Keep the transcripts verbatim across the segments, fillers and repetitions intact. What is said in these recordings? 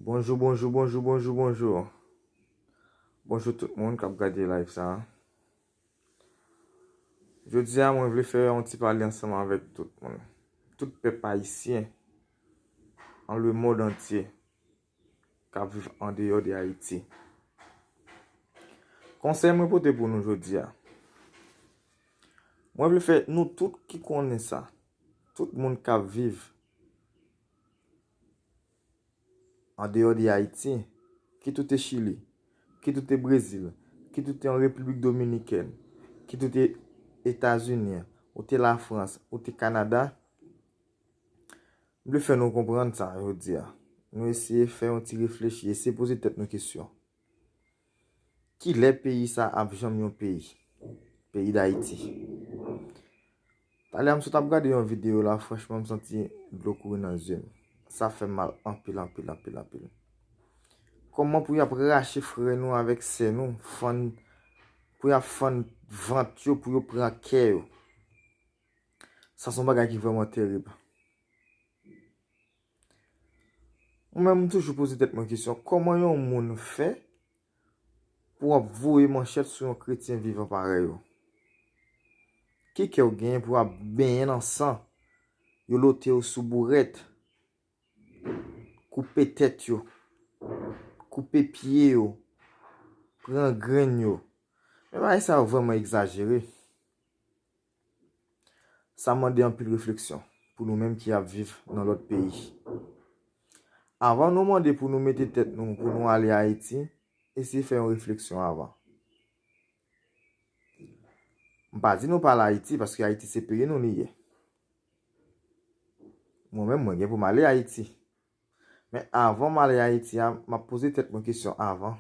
Bonjou, bonjou, bonjou, bonjou, bonjou. Bonjou tout moun k ap gade live sa a. Jodi a, mwen vle fè yon ti pale ansanm avèk tout moun. Tout pèp ayisyen an le mond antye k ap viv andeyò de Ayiti. Konsèy mwen pote pou nou jodi a. Mwen vle fè nou tout ki konnen sa, tout moun k ap viv andeyò de Ayiti, kit ou te Chili, kit ou te Brezil, kit ou te an Repiblik Dominikèn, kit ou te Etazini, ou te Lafrans, ou te Kanada, m vle fè nou konprann sa jodi a. Nou eseye fè yon ti reflechi, eseye poze tèt nou kesyon. Kilè peyi sa ap janm yon peyi? Peyi Dayiti. Talè a m sot ap gade yon videyo la, franchman, m santi dlo kouri nan zye m. Sa fè m mal anpil, anpil, anpil, anpil. Kòman pou y ap rache frè nou avèk sè nou, fann, pou y ap fann vant yo, pou yo pran kè yo? Sa se yon bagay ki vrèman terib. Mwen menm, m toujou poze tèt mwen kesyon, kòman yon moun fè pou w ap voye manchèt sou yon kretyen vivan parèy ou? Ki kè w genyen pou w ap benyen nan san? Yo lote yo sou bourèt, koupe tèt yo, koupe pye yo, pran grenn yo. Men bagay sa yo vrèman egzajere. Sa mande anpil refleksyon pou nou menm ki ap viv nan lòt peyi. Avan nou mande pou nou mete tèt nou, pou nou ale Ayiti, eseye fè yon refleksyon avan. M pa di nou pa al Ayiti, paske Ayiti se peyi nou li ye. Mwen menm, mwen gen pou m ale Ayiti. Men avan m ale Ayiti a, m ap poze tèt mwen kesyon avan.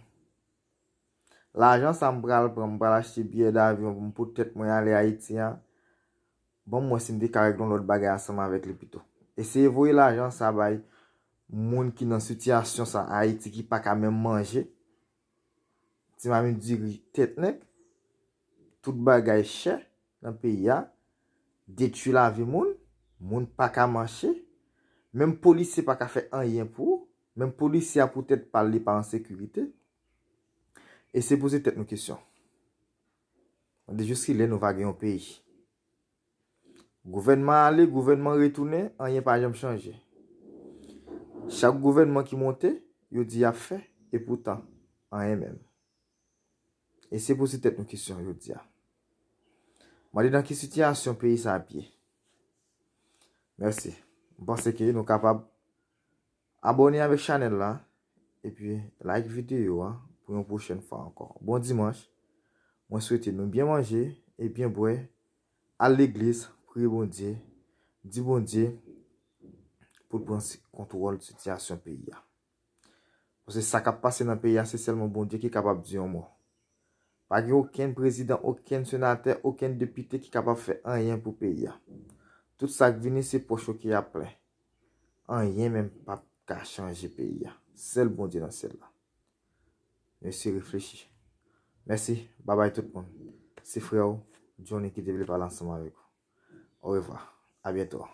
Lajan sa m pral pran, m pral achte biyè davyon pou m pote tèt mwen ale Ayiti a, ban m wè si m te ka regle yon lòt bagay ansanm avèk li pito. Eseye voye lajan sa bay moun ki nan sitiyasyon sa Ayiti ki pa ka menm manje. Ti mamit diri tèt nèg, tout bagay chè nan peyi a, detwi lavi moun, moun pa ka mache, menm polisye pa ka fè anyen pou ou, menm polisye a pou tèt pa l li pa an sekirite. Eseye poze tèt nou kesyon. Mande jiskilè nou va gen yon peyi? Gouvènman ale, gouvènman retounen, anyen pa janm chanje. Chak gouvènman ki monte, yo di y ap fè, epoutan, anyen menm. Eseye poze tèt nou kesyon jodi a. Mande nan ki sitiyasyon peyi sa ap ye. Mèsi. M panse ke nou kapab abòne avèk chanèl la, epi like videyo a pou yon pwochèn fwa ankò. Bon dimanch. Mwen swete nou byen manje e byen bwè, al legliz, priye Bondye, di Bondye pou l pran si-, kontwòl sitiyasyon peyi a. Paske sa k ap pase nan peyi a, se sèlman Bondye ki kapab di yon mo. Pa gen okenn prezidan, okenn senatè, okenn depite ki kapab fè anyen pou peyi a. Tout sa k vini, se pòch yo ki ap plen. Anyen menm p ap ka chanje peyi a. Sèl Bondye nan syèl la. Mesye, reflechi. Mèsi, babay tout moun. Se frè w, Johnny, ki te vle pale ansanm avèk ou. Orevwa. A byento.